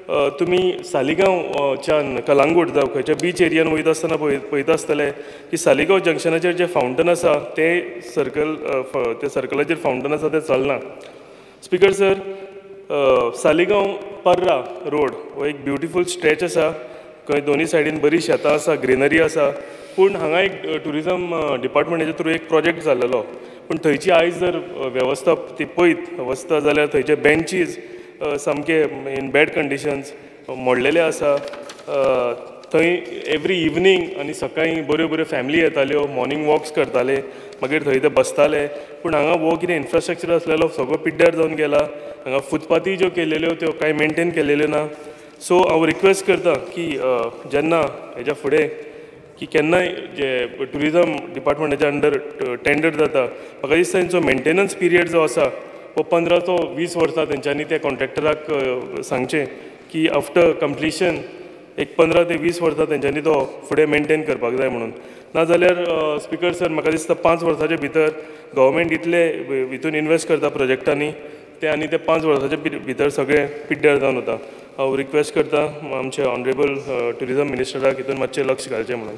तुमी सालिगांवच्यान कलांगूट जावं खंयच्या बीच एरियान वयता आसतना पळयता आसतले की सालिगांव जंक्शनाचेर जें फावंटन आसा तें सर्कल, तें सर्कलाचेर फावंटन आसा तें चलना. स्पिकर सर, सालिगांव पर्रा रोड हो एक ब्युटिफूल स्ट्रेच आसा, खंय दोनी सायडीन बरी शेतां आसा, ग्रिनरी आसा. पूण हांगा एक ट्युरिजम डिपार्टमेंटाच्या थ्रू एक प्रोजेक्ट जाल्लेलो, पूण थंयची आयज जर वेवस्था ती पळयत वचता जाल्यार थंयचे बेंचीज सामके इन बॅड कंडिशन्स मोडलेले आसा. थंय एवरी इवनींग आनी सकाळीं बऱ्यो बऱ्यो फॅमिली येताल्यो, मॉर्नींग वॉक्स करताले, मागीर थंय ते बसताले. पूण हांगा हो कितें इन्फ्रास्ट्रक्चर आसलेलो सगळो पिड्ड्यार जावन गेला. हांगा फुटपाथी ज्यो केलेल्यो त्यो कांय मेनटेन केलेल्यो ना. सो हांव रिक्वेस्ट करता की जेन्ना हेज्या फुडें की केन्नाय जे ट्युरिजम डिपार्टमेंटाच्या अंडर टेंडर जाता, म्हाका दिसता तेंचो मेनटेनन्स पिरियड जो आसा हो 15 तो 20 वर्सां तेंच्यांनी त्या कॉन्ट्रॅक्टराक सांगचें की आफ्टर कंप्लिशन एक 15 ते 20 वर्सां तेंच्यांनी तो फुडें मेनटेन करपाक जाय म्हणून. नाजाल्यार स्पिकर सर, म्हाका दिसता 5 वर्सांच्या भितर गव्हर्मेंट इतले हितून इन्वेस्ट करता प्रोजेक्टांनी ते आनी ते 5 वर्सांच्या भितर सगळें पिड्ड्यार जावन वता. हांव रिक्वेस्ट करता आमचे ऑनरेबल ट्युरिजम मिनिस्टराक हितून मातशें लक्ष घालचें म्हणून.